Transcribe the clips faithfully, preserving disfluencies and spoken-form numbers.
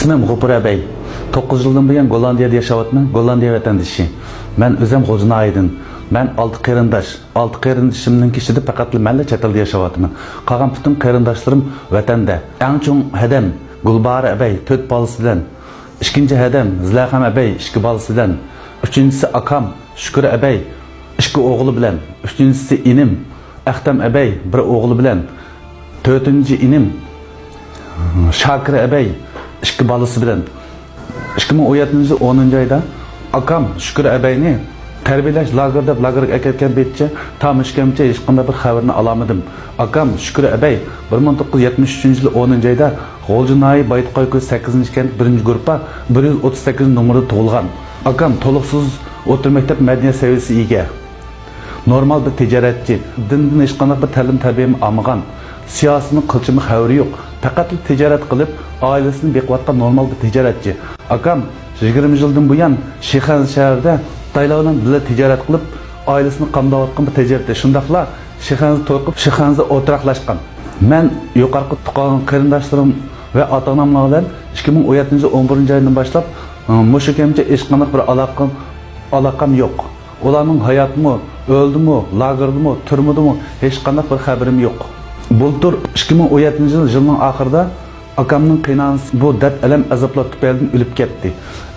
ئىسمىم غوپۇر ئەبەي. توققۇز يىلدىن بۇيان گوللاندىيەدە ياشاۋاتىمەن، گوللاندىيە ۋەتەندىشى. مەن ئۆزۈم غوجا ناھىيىدىن. مەن ئالتە قېرىنداش. ئالتە قېرىندىشىمنىڭكى ئىچىدە پەقەتلا مەنلا چەت ئەلدە ياشاۋاتىمەن. قالغان پۈتۈن قېرىنداشلىرىم ۋەتەندە. ئەڭ چوڭ ھەدەم گۈلباھار ئەبەي تۆت بالىسى بىلەن. ئىككىنچى ھەدەم زىلەخەم ئەبەي ئىككى بالىسى بىلەن. ئۈچىنچىسى ئاكام شۈكۈر ئەبەي ئىككى ئوغلى بىلەن. ئۈچىنچىسى ئىنىم ئەختەم ئەبەي بىر ئوغلى بىلەن. تۆتىنچى ئىنىم شاكىر ئەبەي ئىككى بالىسى بىلەن. ئىككى مىڭ ئون يەتتىنچى يىل ئونىنچى ئايدا ئاكام شۈكۈر ئەبەينى تەربىيەلەش لاگېرى دەپ لاگېرغا ئەكەتكەن پېتىچە تا مۇشۇ كەمگىچە ھېچقانداق بىر خەۋىرىنى ئالالمىدىم. ئاكام شۈكۈر ئەبەي بىر مىڭ توققۇز يۈز يەتمىش ئۈچىنچى يىل ئونىنچى ئايدا غۇلجا ناھىيە بايتوقاي كوچىسى سەككىزىنچى كەنت بىرىنچى گۇرۇپپا بىر يۈز ئوتتۇز سەككىزىنچى نومۇردا تۇغۇلغان. ئاكام تولۇقسىز ئوتتۇرا مەكتەپ مەدەنىيەت سەۋىيەسىگە ئىگە. نورمال بىر تىجارەتچى، دىندىن ھېچقانداق بىر تەلىم-تەربىيەمۇ ئالمىغان، سىياسىتنىڭ قىلچىمۇ خەۋىرى يوق، پەقەتلا تىجارەت قىلىپ، ئائىلىسىنى بېقىۋاتقان نورمال بىر تىجارەتچى. ئاكام يىگىرمە يىلدىن بۇيان شىخەنزە شەھىرىدە خىتايلار بىلەن بىللە تىجارەت قىلىپ، ئائىلىسىنى قامداۋاتقان بىر تىجارەتچى. شۇنداقلا شىخەنزە توي قىلىپ، شىخەنزە ئولتۇراقلاشقان. مەن يۇقىرىقى تۇغقان قېرىنداشلىرىم ۋە ئاتا-ئاناملار بىلەن ئىككى مىڭ ئون يەتتىنچى يىل ئون بىرىنچى ئايدىن باشلاپ، مۇشۇ كەمگىچە ھېچقانداق بىر ئالاقە-، ئالاقەم يوق. ئۇلارنىڭ ھاياتمۇ، ئۆلدىمۇ، لاگېردىمۇ، تۈرمىدىمۇ، ھېچقانداق بىر خەۋىرىم يوق. بۇلتۇر ئىككى مىڭ ئون يەتتىنچى يىل، يىلنىڭ ئاخىرىدا ئاكامنىڭ قېيىنئانىسى بۇ دەرد-ئەلەم، ئازابلار تۈپەيلىدىن ئۆلۈپ كەتتى.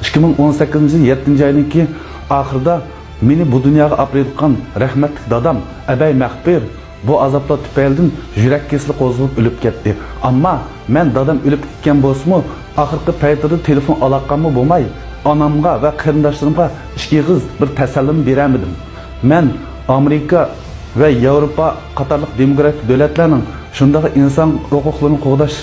ئىككى مىڭ ئون سەككىزىنچى يىل يەتتىنچى ئاينىڭكى ئاخىرىدا مېنى بۇ دۇنياغا ئاپىرىدىغان رەھمەتلىك دادام ئەبەي مەخپىر بۇ ئازابلار تۈپەيلىدىن يۈرەك كېسىلى قوزغىلىپ ئۆلۈپ كەتتى. ئەمما مەن دادام ئۆلۈپ كەتكەن بولسىمۇ، ئاخىرقى پەيتلىرىدە تېلېفون ئالاقەممۇ بولماي، ئانامغا ۋە قېرىنداشلىرىمغا ئىككى ئېغىز بىر تەسەللىمۇ بېرەلمىدىم. مەن ئامېرىكا ۋە ياۋروپا قاتارلىق دېموكراتىك دۆلەتلەرنىڭ، شۇنداقلا ئىنسان ھوقۇقلىرىنى قوغداش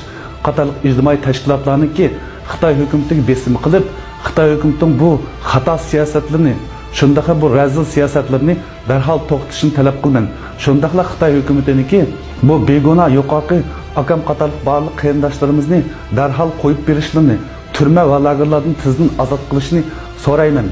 قاتارلىق ئىجتىمائىي تەشكىلاتلارنىڭكى خىتاي ھۆكۈمىتىگە بېسىم قىلىپ، خىتاي ھۆكۈمىتىنىڭ بۇ خاتا سىياسەتلىرىنى، شۇنداقلا بۇ رەزىل سىياسەتلىرىنى دەرھال توختىتىشنى تەلەپ قىلىمەن. شۇنداقلا خىتاي ھۆكۈمىتىنىڭكى بۇ بىگۇناھ يۇقىرىقى ئاكام قاتارلىق بارلىق قېرىنداشلىرىمىزنى دەرھال قويۇپ بېرىشلىرىنى، تۈرمە ۋە لاگېرلاردىن تېزدىن ئازاد قىلىشىنى سورايمەن.